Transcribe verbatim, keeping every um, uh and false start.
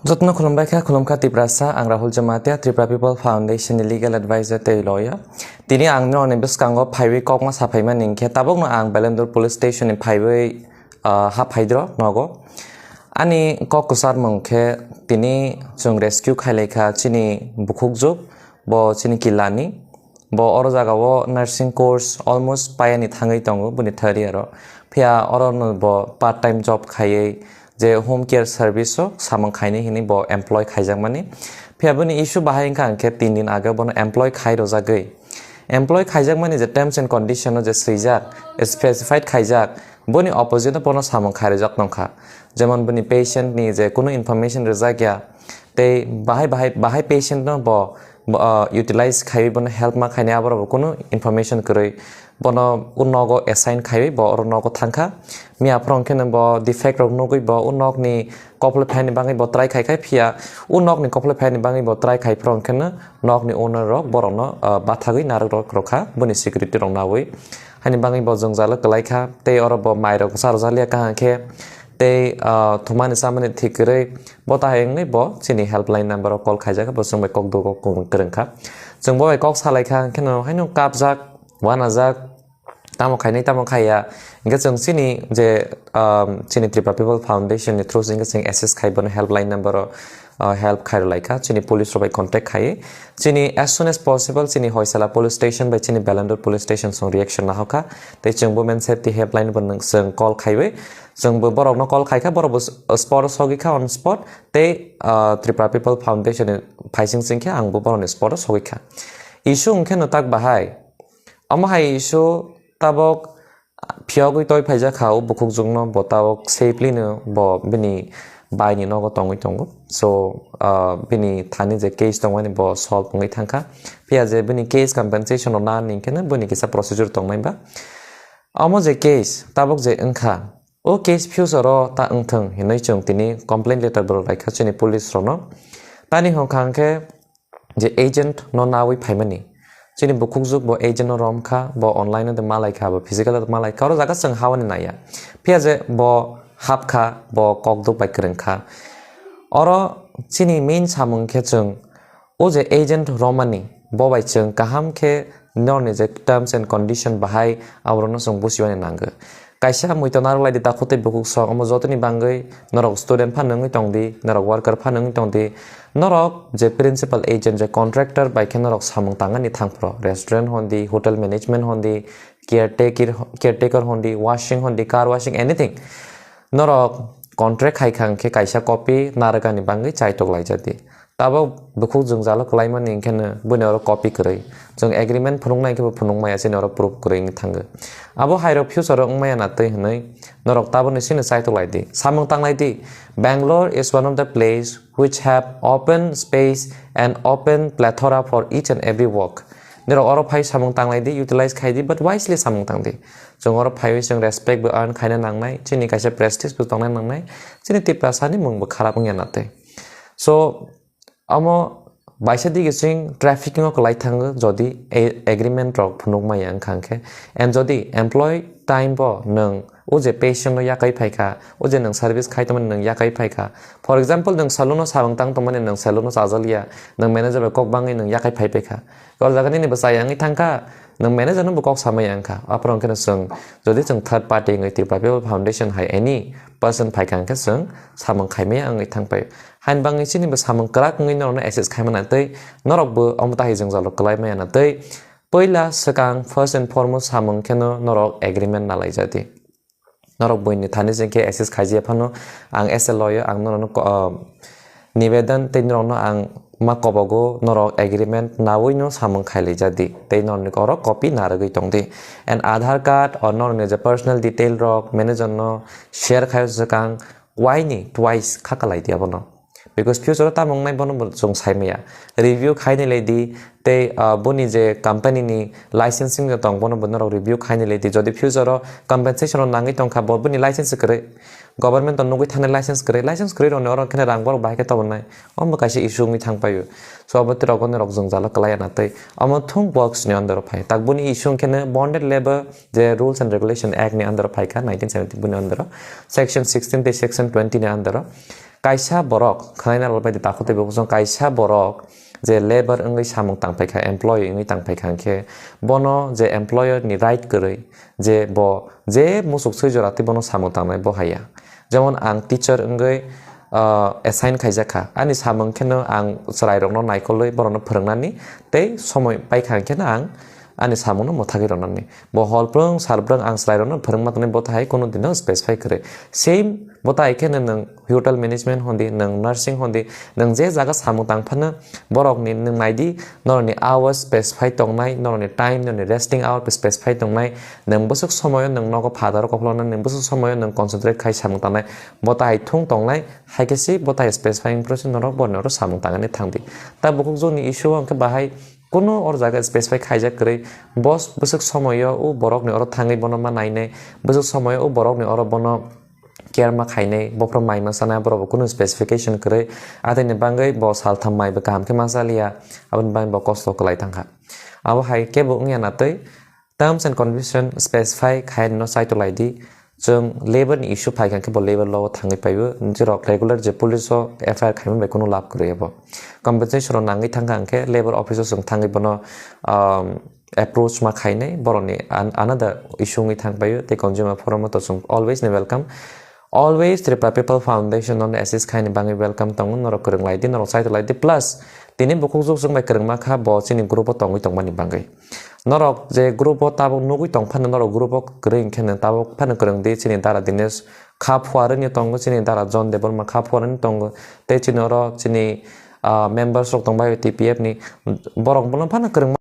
Jotno khulumbai kha, khulumkha Tiprasa, ang Rahul Jamatia, Tripura People Foundation ni legal advisor tei lawyer. Tini ang norokni bwskango phaiwi kokma saphaimani hinkhe tabukno ang Belendor Police Station ni phaiwi, ah, haphaidro nogo. Ani kok kwcharmung khe tini chwng rescue khailaikha chini bukhukjuk, bo chini kilani. Bo oro jagao nursing course almost payani thangwi tongo bini third year o. Phiya oro no bo part time job khaiwi je home care service o samung khaini hinwi bo employ khaijakmani. Phiya bini issue bahai wngkha hwnkhe tin din age bono employ khai rwjagwi. Employ khaijakmani je terms and condition o je swijak, specified khaijak, boni opposite o bono samung khai rwjak tongkha. Jemon bini patient ni je kunu information rwjak ya, tei bahai, bahai, bahai patient no bo, bo, uh, utilize khaiwi bono help ma khaini, aborok bo kunu information kwrwi bono o nogo assign khaiwi bo oro nogo thangkha. Miya phwrwng khe no bo defect rok nugwi bo o nokni koplai phaini bagwi bo try khai khai, phiya o nokni koplai phaini bagwi bo try khai phwrwng khe no nokni owner rok borokno, uh, bathagwi narwk rok rwkha boni security rok nawi. Hani bagwi bo jwngjalo kwlai kha, tei oro bo mai rok bwsa rwjak liya kaham khe, tei, ah, thumani chamani thik kwrwi bo tahai wngwi bo chini helpline number o call khaijak, bo chwng bai kok dugo kwrwng kha. Chwng bo bai kok salai kha, hwnkhe no haino kapjak, uanajak, tamo khainai, tamo khaiya. Hwnkhe chwng chini je, um, chini Tripura People Foundation ni through se hwnkhe chwng assist khai bono helpline number o, uh, help khairwlai kha. Chini police rok bai contact khai. Chini as soon as possible chini Hoisala police station bai chini Belendor police station song reaction nahokha. Tei chwng women safety helpline bo nwng chwng call khaiwi. Chwng bo borokno call khai kha, borok bo s-, spot o sogwi kha on spot. Tei, uh, Tripura People Foundation ni phaising sing khe ang bo borokni spot o sogwi kha. Issue hwnkhe no tak bahai. Omo hai issue tabok phiyogwi toi phaijak kha o bukhukjwkno, bo tabok safely no bo bini baini nogo tongwi tongo. So, ah, bini thani je case tongmani bo solve wngwi thangkha. Phiya je bini case compensation rok nani hinkhe no bini kisa procedure tongnai ba. Omo je case tabok je wngkha, o case future o ta wngthwng hinwi chwng tini complaint letter bo rwlaikha chini police rokno. Tani hwnkha hwnkhe je agent no nawi phaimani. Chini bukhukjwk bo agent no romkha, bo online no de malaikha, bo physical no malaikha, oro jaga chwng hawani naiya. Phiya je bo hapkha, bo kokduk bai kwrwngkha. Oro chini main samung khe chwng o je agent romani, bo bai chwng kaham khe norni je terms and condition bahai aborokno chwng busiwani nango. Kaisa muitu narwk lai di takhuk tei bukhuk song, omo jotoni bangwi norok student phano wngwi tong di, norok worker phano wngwi tong di, norok je principal agent, je contractor bai khe norok samung tangani thangphro, restaurant hon di, hotel management hon di, caretaker, caretaker hon di, washing hon di, car washing, anything. Norok contract khai kha hwnkhe kaisa copy narwkani bangwi chaitok laijak di. Tabok bukhuk jwngjalo kwlaimani hwnkhe no buini oro copy kwrwi. Chwng agreement phunuknai khe bo phunukmaya, chini oro proof kwrwi wngwi thango. Abo hai rok future o wngmaya na twi hwnwi norok taboni sini chaitok lai di. Samung tang lai di. Bangalore is one of the place which have open space and open plethora for each and every work. Norok oro phai samung tang lai di, utilize khai di, but wisely samung tang di. Chwng oro phaiwi chwng respect bo earn khaina nangnai, chini kaisa prestige bo tongna nangnai, chini Tiprasani mung bo kharap wngya na twi. So, omo baisa dige chwng trafficking o kwlai thango, jodi a-, agreement rok phunuk maya wngkha hwnkhe. And jodi employee time bo nwng o je patient no yakai phaikha, o je nwng service khai tongmani nwng yakai phaikha. For example, nwng salon o samung tang tongmani nwng salon o chajaliya, nwng manager bai kok bangwi nwng yakai phai paikha. O jaga nini bwsai wngwi thangkha, nwng manager no bo kok samaya wngkha. Aphuru hwnkhe no chwng, jodi chwng third party wngwi Tripura People Foundation hai any person phaikha hwnkhe chwng samung khaimaya wngwi thangpai. Hain bangwi chini bo samung kwrak wngwi norokno assist khaimana tei norok bo omo tahai jwngjalo kwlai maya na tei puila swkang first and foremost samung kheno norok agreement nalaijak di. Norok buini thani jeng khe assist khaijaya phano ang as a lawyer ang norokno ko-, ah, nibedan tei norokno ang ma kobogo norok agreement nawino samung khailaijak di tei norokni oro copy narwgwi tong di. And Aadhaar card or norokni je personal detail rok manager no share khai swkang waini twice kha kalai di abono. Because future o tamo wngnai bono bo chwng sai maya. Review khaini lai di tei, ah, boni je company ni licensing je tong bono bo norok review khaini lai di. Jodi future o compensation rok nangwi tong kha bo boni license kwrwi, government o nugwi thani license kwrwi, license kwrwi rokni oro kheno rang borok bahai khe tobonai. Omo kaisa issue wngwi thang paio. So abo twi rok norok jwngjalo kwlai ya na tei omo thung works ni under o phai. Tak boni issue wngkhe no bonded labour je Rules and Regulation Act ni under o phai kha nineteen seventy boni under o section sixteen tei section twenty ni under o. Kaisa borok, khwnaina rwbaidi takhuk tei bukhuk song, kaisa borok je labour wngwi samung tangpaikha, employee wngwi tangpaikha, hwnkhe bono je employer ni right kwrwi, je bo je musuk swi jora tei bono samung tangnai bo haiya. Jemon ang teacher wngwi, ah, assign khaijakha, ani samung kheno ang chwrairokno naikolwi borokno phwrwngnani tei somoi paikha hwnkhe no ang ani samungno mwthagwi rwnani. Bo hor phrwng sal phrwng ang chwrairokno phwrwngma tongnai, bo tahai kunu dino specify kwrwi. Same bo tahai kheno nwng hotel management hondi, nwng nursing hondi, nwng je jaga samung tang phano borokni nwng naidi, norokni hours specify tongnai, norokni time, norokni resting hour specify tongnai, nwng bwswk somoyo nwng nogo phataro koploknai, nwng bwswk somoyo nwng concentrate khai samung tangnai, bo tahai thung tongnai, hai khe se bo tahai specify wngphru se norok borokni oro samung tangani thangdi. Ta bukhuk joni issue o hwnkhe bahai kunu or jaga specify khaijak kwrwi, bo bwswk somoyo o borokni oro thangwi bono ma nainai, bwswk somoyo o borokni oro bono care ma khainai, bophro mai ma sanai, borok bo kunu specification kwrwi, ataini bagwi bo saltham mai bo kaham khe ma chaliya, aboni bagwi bo kosto kwlai thangkha. Abo hai kebo wngya na twi terms and condition specify khai no saito lai di, chwng labour ni issue phai kha khe bo labour law o thangwi paio, jirok regular je police o F I R khaimani bai kunu lab kwrwi abo. Compensation rok nangwi thangkha hwnkhe labour office o chwng thangwi bono, um, approach ma khainai, borokni an-, another issue wngwi thang paio, tei consumer forum o to chwng always ni welcome. Always Tripura People Foundation no assist khaini bagwi welcome tongo, norok kwrwng lai di, norok saito lai di, plus tini bukhuk juk chwng bai kwrwngma kha bo chini group o tongwi tongmani bagwi. Norok je group o tabuk nugwi tong phano norok group o kwrwi hwnkhe nwng tabuk phano kwrwng di, chini dara Dinesh kha phuarwi ni tongo, chini dara John Debbarma kha phuarwi ni tongo, tei chini oro chini, ah, members rok tong bai T P F ni, borok bono phano kwrwngma.